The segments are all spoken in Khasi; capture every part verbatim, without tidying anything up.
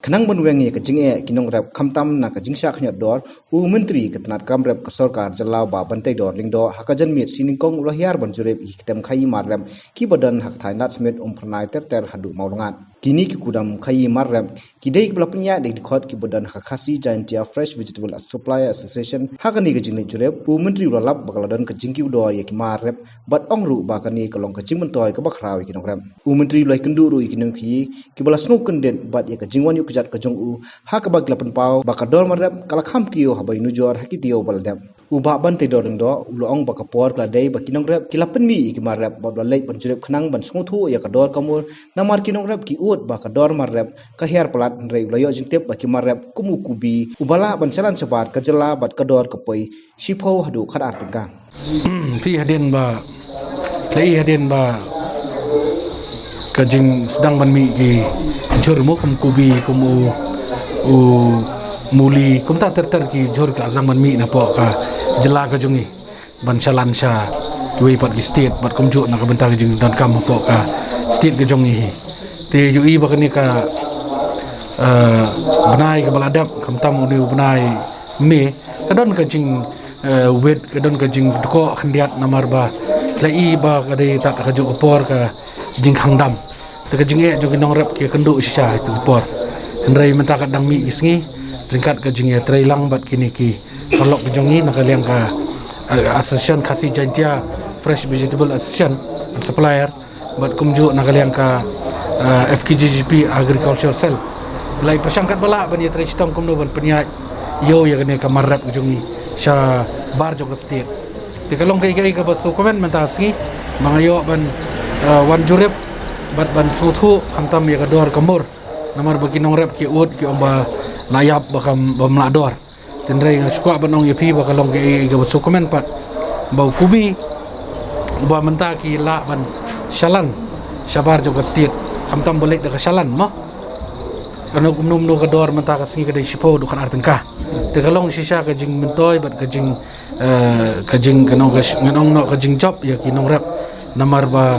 Nang ban weng ïa ka jingeh ki nongrep khamtam na ka jingshah khñiot dor, u Myntri ka tnat kam rep ka sorkar jylla u Bah Banteidor Lyngdoh ha ka janmiet shi nyngkong u la hiar ban jurip ïa ki tem khaïi marrep kiba don ha ka thaiñ Ladthmiet, Umphyrnai ter ter haduh Mawlyngad. Kine ki kudam khaïi marrep ki dei kiba la pynïaid da ki dkhot kiba don ha ka Khasi Jaintia Fresh Vegetable Supplier Association. Ha kane ka jingleit jurip, u Myntri u la lap ba ka la don ka jingkiew dor ïa ki marrep bad ong ruh ba kane ka long ka jingmyntoi kaba khraw ïa ki nongrep. U Myntri u la ïakynduh ruh ïa ki nongkhaïi kiba la sngewkyndit bad ïa ka jingwan ïuh kjat ka jong u, ha kaba ki la pynpaw ba ka dor marrep ka la kham kiew haba ïanujor ha ki taïew ba la dep. U Bah Banteidor Lyngdoh u la ong ba ka por ka la dei ba ki nongrep ki la pynmih ïa ki marrep bad u la leit ban jurip khnang ban sngewthuh ïa ka dor ka mur, namar ki nongrep ki ud ba ka dor marrep ka hiar palat, hynrei u la ïoh jingtip ba ki marrep kum u kubi uba lah ban shalan shabar ka jylla bad ka dor ka poi shiphew haduh khatar tyngka. Phi hadien ba, la i hadien ba ka jingsdang ban mih ki jhur mo, kum kubi, kum u, u muli, kumta ter ter ki jhur ka la sdang ban mih napoh ka jylla ka jong ngi ban shalan sha kiwei pat ki state, bad kumjuh na ka bynta ka jingdonkam hapoh ka state ka jong ngi hi. Te ïohi ba kane ka, eh, bnai kaba la dep, khamtam une u bnai May, ka don ka jing, eh, wit, ka don ka jingdkoh khyndiat, namar ba la i ba ka dei tad ka juh ka por ka jingkhang dam. Te ka jingeh jong ki nongrep ki ïakynduh shisha ha itu ki por. Hynrei mynta ka dang mih ki sngi ryngkat ka jingïatreilang bad kine ki paralok ki jong ngi na ka liang ka, eh, Association Khasi Jaintia Fresh Vegetable Association and Supplier, bad kumjuh na ka liang ka, eh, F K G G P Agriculture Cell. La i pyrshang katba lah ban ïatrei shitom kumno ban pynïaid ïew ïa kane ka marrep ka jong ngi shabar jong ka state. Te ka long kaei kaei kaba sngewkmen mynta ka sngi ba nga ïoh ban, eh, wan jurip bad ban sngewthuh khamtam ïa ka dor ka mur, namar ba ki nongrep ki ud ki ong ba la ïap ba kam, bym lah dor. Te hynrei nga sngewkwah ban ong ïa phi ba ka long kaei kaei kaba sngewkmen pat ba u kubi ba mynta ki lah ban shalan shabar jong ka state, khamtam ba leit da ka shalan mo. Kano kumno kumno ka dor mynta ka sngi ka dei shiphew haduh khatar tyngka. Te ka long shisha ka jingmyntoi bad ka jing, eh, ka jing, kano ka sh-, ngan ong noh ka jingjop ïa ki nongrep, namar ba,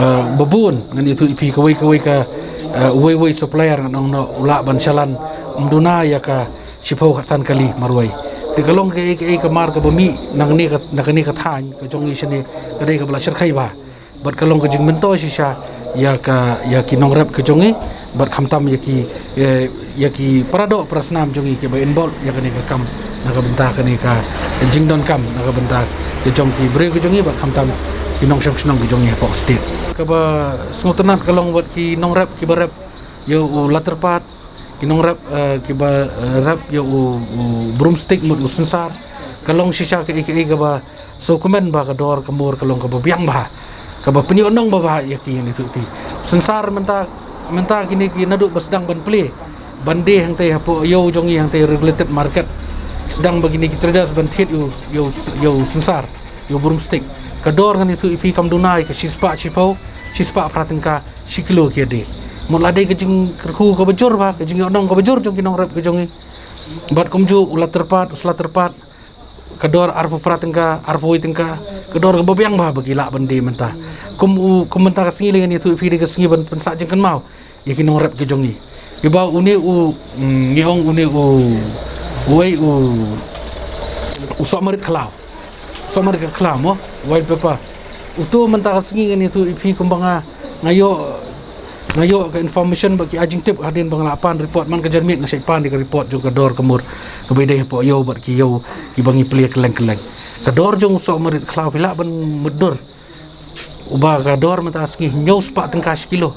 eh, ba bun ngan ïathuh ïa phi, kawei kawei ka, eh, uwei uwei supplier ngan ong noh u lah ban shalan ym duna ïa ka shiphew khatsan kali marwei. Te ka long kaei kaei ka mar kaba mih na kane ka, na kane ka thaiñ ka jong ngi shane, ka dei kaba la shyrkhei bha. Bad ka long ka jingmyntoi shisha ïa ka, ïa ki nongrep ka jong ngi, bad khamtam ïa ki, eh, ïa ki paradoh parasnam jong ngi kiba involve ïa kane ka kam na ka bynta kane ka jingdonkam na ka bynta ka jong ki briew ka jong ngi bad khamtam ki nongshong shnong ka jong ngi hapoh state. Kaba sngewtynnat ka long bad ki nongrep kiba rep ïa u latyrpad, ki nongrep, eh, kiba, eh, rep ïa u, u broomstick mut u synsar. Ka long shisha kaei kaei kaba sngewkmen ba ka dor ka mur ka long kaba biang bha, kaba pynïohnong ba bha ïa ki, ngan ïathuh ïa phi. Synsar mynta, mynta kine ki naduh ba sdang ban plie, ban die hangtei hapoh ïew jong ngi hangtei regulated market, sdang ba kine ki traders ban thied ïa u, ïa u, ïa u synsar, ïa u broomstick. Ka dor ngan ïathuh ïa phi kam duna ïa ka shispah shiphew, shispah phra tyngka shi kilo ki die. Mut la dei ka jingkyrkhu kaba jur bha, ka jingïohnong kaba jur jong ki nongrep ka jong ngi. Bad kumjuh u latyrpad, u slatyrpad, ka dor arphew phra tyngka, arphew wei tyngka, ka dor kaba biang bha ba ki lah ban die mynta. Kum u, kum mynta ka sngi lei ngan ïathuh ïa phi, dei ka sngi ban pynsah jingkynmaw ïa ki nongrep ki jong ngi. Kiba une u, mm, ngi ong une u, uei u, u sohmarit khlaw. Sohmarit khlaw mo, wild pepper. Uto mynta ka sngi ngan ïathuh ïa phi kumba nga, nga ïoh, nga ïoh ka information bad ki ai jingtip hadien ba nga la pan report, man ka janmiet nga shait pan ïa ka report jong ka dor ka mur kaba dei hapoh ïew bad ki ïew kiba ngi plie kylleng kylleng. Ka dor jong u sohmarit khlaw phi lah ban mutdur, uba ka dor mynta ka sngi hynñiew spah tyngka shi kilo.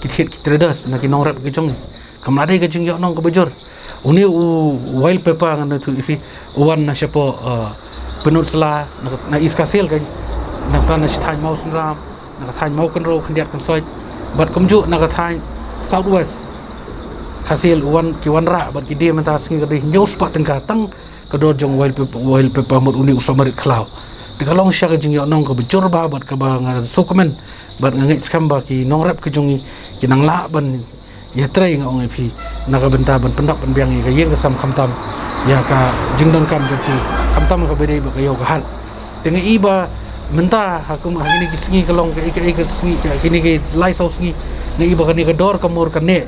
Ki thied ki traders na ki nongrep ki jong ngi. Kam la dei ka jingïohnong kaba jur. Une u wild pepper ngan ïathuh ïa phi, u wan na shapoh, eh, Pynursla, na, na East Khasi Hills kan, na ka, na shi thaiñ Mawsynram, na ka thaiñ Mawkynrew khyndiat kan soi. Bad kumjuh na ka thaiñ South West Khasi Hills, u wan, ki wanrah bad ki die mynta ka sngi ka dei hynñiew spah tyngka tang ka dor jong wild pep-, wild pepper mut une u sohmarit khlaw. Te ka long shisha ka jingïohnong kaba jur bha bad kaba nga sngewkmen bad nga ngeit skhem ba ki nongrep ki jong ngi kin nang lah ban ïatrei, nga ong ïa phi, na ka bynta ban pyndap pynbiang ïa ka ïing ka sem khamtam ïa ka jingdonkam jong ki, khamtam kaba dei bad ka ïew ka hat. Te nga i ba mynta ha kum, ha kine ki sngi ka long kaei kaei ka sngi, ka kine ki lai saw sngi, nga i ba kane ka dor ka mur ka neh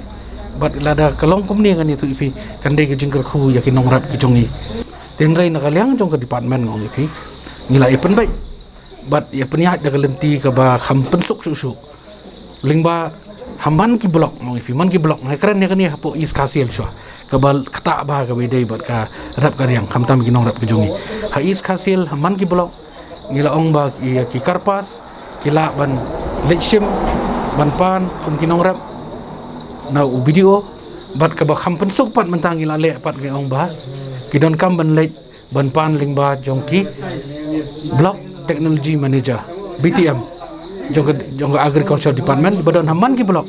Bad lada ka long kumne, ngan ïathuh ïa phi, kan dei ka jingkyrkhu ïa ki nongrep ki jong ngi. Te hynrei na ka liang jong ka department, nga ong ïa phi, ngi la ïa pynbeit bad ïa pynïaid da ka lynti kaba kham pynsuk shuh shuh. Lyngba ha man ki block, nga ong ïa phi, man ki block, nga kren ïa kane hapoh East Khasi Hills shuwa, kaba ktah bha kaba ïadei bad ka rep ka riang, khamtam ki nongrep ki jong ngi. Ha East Khasi Hills, ha man ki block, ngi la ong ba ki, ki kyrpad ki lah ban leit shim, ban pan kum ki nongrep na u B D O. Bad kaba kham pynsuk pat mynta, ngi la leh pat, ngi ong ba ki donkam ban leit ban pan lyngba jong ki Block Technology Manager, B T M, jong ka, jong ka Agriculture Department ba don ha man ki block.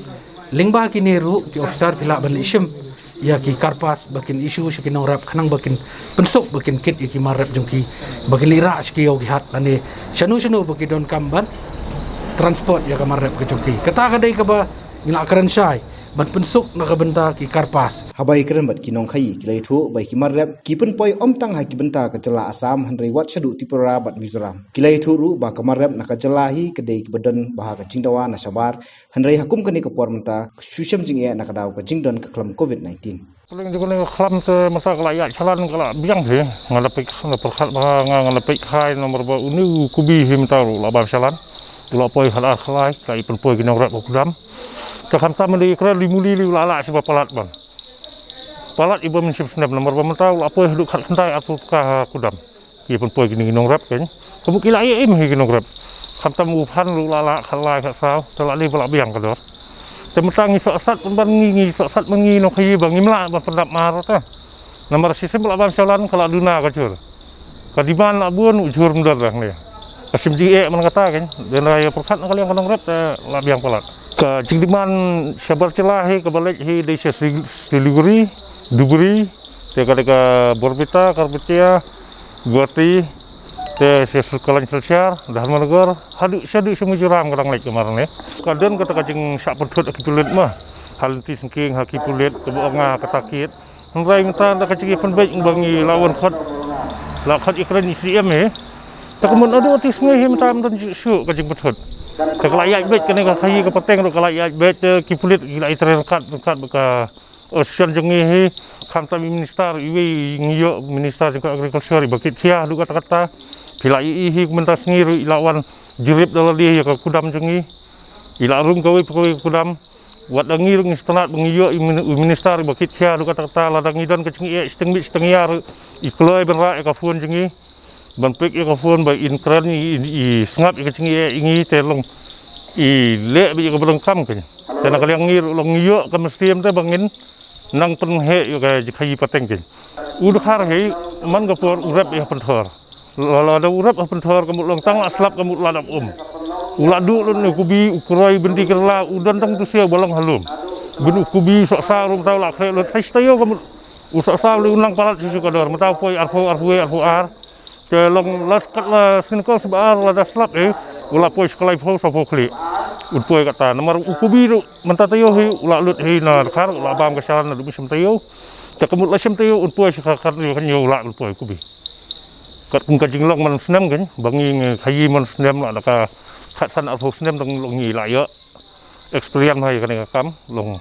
Lyngba kine ruh ki officer phi lah ban leit shim ïa ki kyrpad ba kin issue sha ki nongrep, khnang ba kin pynsuk, ba kin kit ïa ki mar rep jong ki, ba kin leit rah sha ki ïew ki hat lane shano shano ba ki donkam ban transport ïa ka mar rep ka jong ki. Kata ka dei kaba ngi la kren shai, ban pynsuk na ka bynta ki kyrpad. Haba ïakren bad ki nongkhaïi, ki la ïathuh ba ki mar rep ki pynpoi ym tang ha ki bynta ka jylla Assam, hynrei wat shaduh Tripura bad Mizoram. Ki la ïathuh ruh ba ka mar rep na ka jylla hi ka dei kaba don bha ka jingdawa na shabar, hynrei ha kum kane ka por mynta ka shu shem jingeh na ka daw ka jingdon ka khlam covid nineteen. Ka liang jong kane ka khlam te mynta ka la ïaid shalan, ka la biang hi. Nga la peit, nga la pyrkhat bha, nga, nga la peit khai namar ba une u kubi hi mynta ruh la bam shalan. U la poi khatar khalai, ka la ïa pynpoi ki nongrep ha kudam. Te khamtam mynta ïakren, li muli li u la lah shuh ba palat ban palat ïa ba mynshem snem, namar ba mynta u la poi haduh khatkhyndai arphew tyngka ha kudam. Ki pynpoi kine ki nongrep, kan. Kumno ki la ïa im hi ki nongrep. Khamtam u phan ruh la lah khatlai khatsaw, te la dei ba la biang ka dor. Te mynta ngi sngewsat pynban, ngi, ngi sngewsat ma ngi nongkhaïi ba ngim lah ban pyndap mar te. Namar shisien ba la bam shalan ka la duna ka jhur. Ka demand la bun, u jhur ym don hangne. Ka shem jingeh man kata, kan. Dei na ïa pyrkhat na ka liang ka nongrep te la biang palat. Ka jingdemand shabar jylla hi kaba leit hi dei sha Sil-, Siliguri, Dhubri, te ka dei ka Borpeta, Kharbetia, Guwahati, te sha Kalain Silchar, Dharmanagar, haduh shaduh sha Mizoram ka dang leit ka mar ne. Ka don kata ka jingshah pynthut ha ki pulit ma. Ha lynti syngkien ha ki pulit kaba ong nga kata kit. Hynrei mynta da ka jingïapynbeit ba ngi la wan khot, la khot ïakren ïa C M hi. Te ka mut haduh te sngi hi mynta ym don shuh ka jingpynthut. Te ka la ïaid beit kane ka khaïi ka pateng ruh ka la ïaid beit, te ki pulit ki la ïatrei ryngkat ryngkat bad ka association jong ngi hi. Khamtam i minister iwei ngi ïoh, minister jong ka agriculture, i ba kit khia haduh katta katta. Phi la ïohi hi mynta sngi ruh i la wan jurip da lade ïa ka kudam jong ngi. I la rung kawei pa kawei ka kudam. Wat la ngi ruh ngi sngewtynnat ba ngi ïoh i min-, i minister i ba kit khia haduh katta katta, lada ngi don ka jingeh shiteng miet shiteng ïar i kloi ban rah ïa ka phone jong ngi. Ban pick ïa ka phone ba in kren i, i, i sngap ïa ka jingeh ïa ngi te long i leh beit ïa kaba donkam, kan. Te na ka liang ngi ruh long ngi ïoh ka mynsiem te ba ngin nang pynheh ïa ka jingkhaïi pateng, kan. U dkhar hi man ka por u rep ïa ha Pynthor. La, lada u rep ha Pynthor ka mut long tang la slap ka mut la dap um. U la duh lut ne u kubi, u kroi, bynti, karela, u don tang tu siew ba long ha lum. Bun u kubi u sohsaw ruh mynta u la khreh lut, sa shi taïew ka mut u sohsaw, lei u nang palat shisha ka dor. Mynta u poi arphew, arphew wei, arphew ar. Te long la skat la sngi kol sba ar lada slap hi u la poi sha ka laiphew saphew khlieh. Un poi kata namar u kubi ruh mynta taïew hi u la lut hi na dkhar, u la bam ka shalan naduh mynshem taïew. Te ka mut la shem taïew un poi sha ka khathynñiew, khathynñiew u la un poi u kubi. Katkum ka jinglong man snem, kan, ba ngi ngi khaïi man snem la da ka khatsan arphew snem dang long ngi la ïoh experience ha ïa kane ka kam, long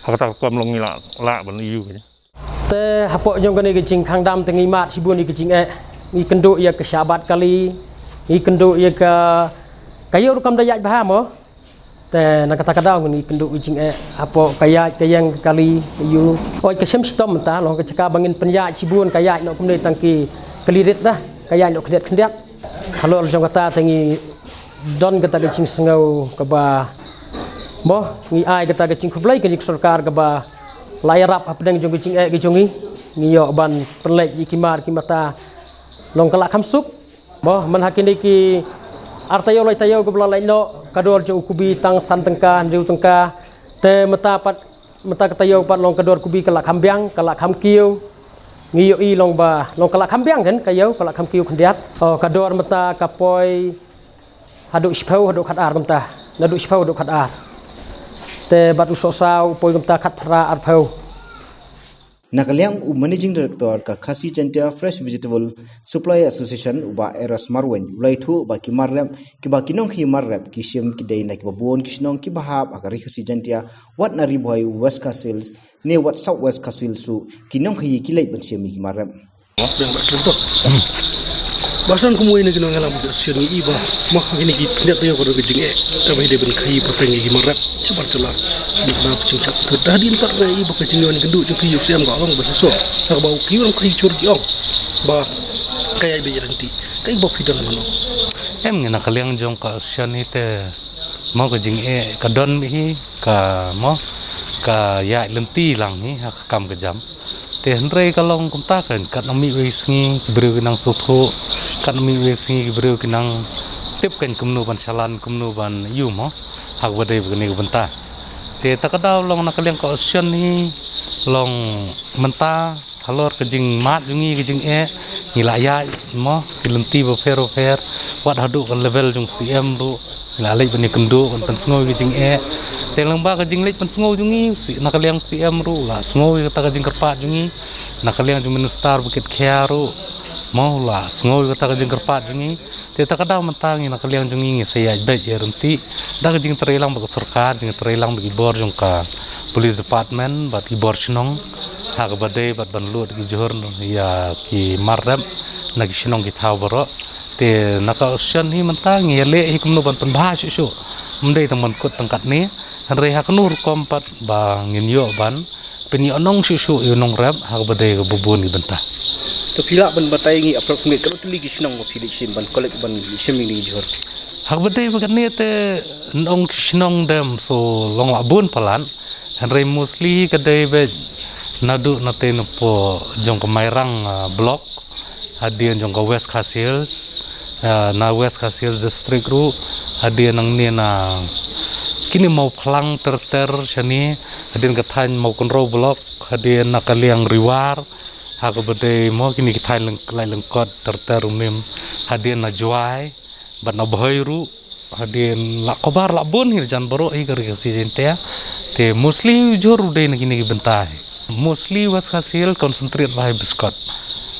ha kata ka kam long ngi la, la ban ïoh, kan. Te hapoh jong kane ka jingkhang dam te ngi mad shibun ïa ka jingeh, ngi kynduh ïa ka shah bat kali, ngi kynduh ïa ka, ka ïew ruh kam da ïaid bha mo. Te na kata ka daw ngi kynduh ïa ka jingeh hapoh ka ïaid ka ïeng ka kali, ïa u. Oi ka shem shitom mynta, long ka jaka ba ngin pynïaid shibun ka ïaid noh kumne tang ki kali rit dah, ka ïaid noh khyndiat khyndiat. Halor jong kata te ngi don kata ka jingsngew kaba, mo, ngi ai kata ka jingkhublei ka jong ka sorkar kaba la ïarap hapdeng jong ka jingeh ka jong ngi. Ngi ïoh ban pynleit ïa ki mar ki mata, long ka la kham suk. Mo, man ha kine ki ar taïew lai taïew kaba la leit noh, ka dor jong u kubi tang san tyngka, hynriew tyngka. Te mynta pat, mynta ka taïew pat long ka dor kubi ka la kham biang, ka la kham kiew. Ngi ïohi long ba long ka la kham biang, kan, ka ïew ka la kham kiew khyndiat. Oh, ka dor mynta ka poi haduh shiphew haduh khatar kumta. Naduh shiphew haduh khatar. Te bad u sohsaw u poi kumta khatphra arphew. Na ka liang u Managing Director ka Khasi Jaintia Fresh Vegetable Supplier Association, u Bah Eros Marwein, u la ïathuh ba ki mar rep kiba ki nongkhaïi mar rep ki shim ki dei na kiba bun ki shnong kiba hap ha ka Ri Khasi Jaintia, wat na Ri Bhoi, West Khasi Hills ne wat South West Khasi Hills ruh, ki nongkhaïi ki leit ban shim ïa ki mar rep. Bang ba sento. Ba san kumwei na ki nongïalam ki association ngi i ba ma ha kine ki pynïap ïa ka jingeh kaba ïadei ban khaïi pateng ïa ki mar rep shabar jylla. Ngi kena ka jingshah kynthut da hadien pat ngi i ba ka jingïoh ïakynduh jong ki U P C M ka long ba shisha ha kaba ki ïoh khaïi jhur ki ong ba ka ïaid beit ïa lynti. Kaei ba phi don mano? Em, ngi na ka liang jong ka association hi te mo ka jingeh ka don beit hi, ka mo ka ïaid lynti lang hi ha ka kam ka jam. Te hynrei ka long kumta kan, katno miwei sngi ki briew ki nang sngewthuh, katno miwei sngi ki briew ki nang tip kan kumno ban shalan, kumno ban ïoh mo ha kaba dei ba kane ka bynta. Te ta ka daw long na ka liang ka association hi long mynta halor ka jingmad jong ngi ka jingeh, ngi la ïaid mo ki lynti bapher bapher, wat haduh ka level jong C M ruh ngi la leit ban ïakynduh ban pynsngew ïa ka jingeh. Te lyngba ka jingleit pynsngew jong ngi, na ka liang C M ruh la sngew ïa kata ka jingkyrpad jong ngi, na ka liang jong Minister Bah Kit Khia ruh mo la sngew ïa kata ka jingkyrpad jong ngi. Te ta ka daw mynta ngi na ka liang jong ngi ngi sa ïaid beit ïa ryntih da ka jingtreilang bad ka sorkar, jingtreilang bad ki bor jong ka police department bad ki bor shnong ha kaba dei bad ban lut ki jhur ïa ki mar rep na ki shnong ki thaw baroh. Te na ka association hi mynta ngi ïaleh hi kumno ban pynbha shuh shuh, ym dei tang ban kut tang katne, hynrei ha kano rukom pat ba ngin ïoh ban pynïohnong shuh shuh ïa u nongrep ha kaba dei kaba bun ki bynta. To phi lah ban batai ngi approximately katno tylli ki shnong ba phi leit shim ban collect ban shim ïa kine ki jhur? Ha kaba dei ba kane te nong ki shnong dem so long la bun palat, hynrei mostly ka dei beit naduh na te na pdeng jong ka Mairang, ah, block, hadien jong ka West Khasi Hills, ah, na West Khasi Hills District ruh, hadien nangne na kine Mawphlang ter ter shane, hadien ka thaiñ Mawkynrew block, hadien na ka liang Ri War, ha kaba dei mo kine ki thaiñ Lyng-, Laitlyngkot ter ter ruh ym, hadien na Jowai bad na Bhoi ruh, hadien la khabar la bun hi jan baroh hi ka Ri Khasi Jaintia. Te mostly u jhur u dei na kine ki bynta hi. Mostly West Khasi Hills concentrate ba ha biskot.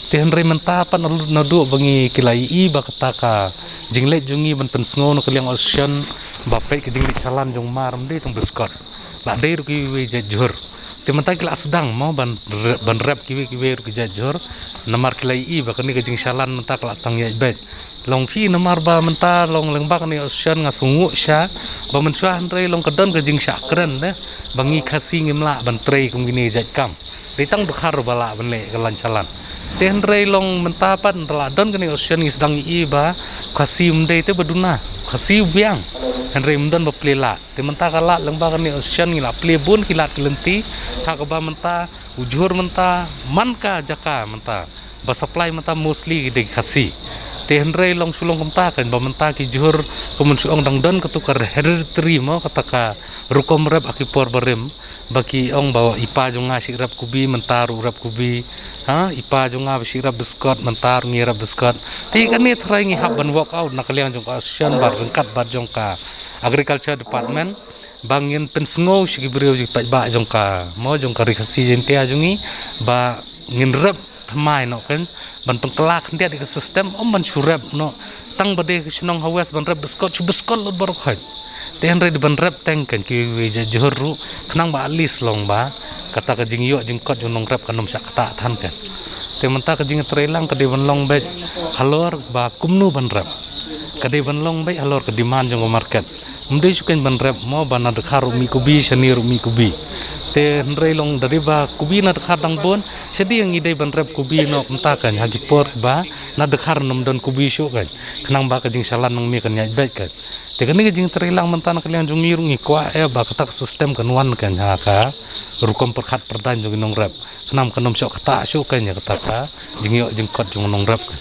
Te hynrei mynta pat naduh, naduh ba ngi ki la ïohi ba kata ka jingleit jong ngi ban pynsngew na ka liang association ba peit ka jingleit shalan jong mar ym dei tang biskot, la dei ruh kiwei jait jhur. Te mynta ki la sdang mo ban re-, ban rep kiwei kiwei ruh ki jait jhur. Namar ki la ïohi ba kane ka jingshalan mynta ka la sdang ïaid beit. Long phi namar ba mynta long lyngba kane association nga sngew sha ba mynshuwa, hynrei long ka don ka jingshah kren de ba ngi Khasi ngim lah ban trei kum kine ki jait kam. Dei tang dkhar ba lah ban leh ka lain shalan. Te hynrei long mynta pat ynda la don kane association ngi sdang ïohi ba Khasi ym dei te ba duna, Khasi u biang, hynrei ym don ba plie lad. Te mynta ka lad lyngba kane association ngi la plie bun ki lad ki lynti ha kaba mynta u jhur mynta man ka jaka mynta ba supply mynta mostly ki dei ki Khasi. Te hynrei long shu long kumta kan ba mynta ki jhur, kumno shu ong, dang don katu ka hereditary mo, kata ka rukom rep ha ki por barim, ba ki ong ba i pa jong nga shu rep kubi, mynta ruh rep kubi. Ha, i pa jong nga ba shu rep biskot, mynta ruh ngi rep biskot. Te kane tharai ngi hap ban work out na ka liang jong ka association bad ryngkat bad jong ka agriculture department ba ngin pynsngew sha ki briew, sha ki paidbah jong ka mo, jong ka Ri Khasi Jaintia jong ngi, ba ngin rep thymmai noh kan, ban pynkylla khyndiat ïa ka system, ym ban shu rep noh tang ba dei ka shnong ha West ban rep biskot, shu biskot lut baroh khoit. Te hynrei dei ban rep teng kan kiwei jait jhur ruh, khnang ba at least long ba kata ka jingïoh jingkot jong u nongrep kan ym shah ktah than kan. Te mynta ka jingtreilang ka dei ban long beit halor ba kumno ban rep. Ka dei ban long beit halor ka demand jong ka market. Ym dei shu kan ban rep mo ba na dkhar ruh mih kubi, shane ruh mih kubi. Te hynrei long da dei ba kubi na dkhar dang bun, shadei ngi dei ban rep kubi noh mynta kan ha ki por ba na dkhar ym don kubi shuh kan. Khnang ba ka jingshalan nangne kan ïaid beit kan. Te kane ka jingtreilang mynta na ka liang jong ngi ruh ngi kwah eh ba kata ka system kan wan kan ha ka rukom pyrkhat pyrdaiñ jong ki nongrep. Khnang kan ym shah ktah shuh kan ïa kata ka jingïoh jingkot jong u nongrep kan.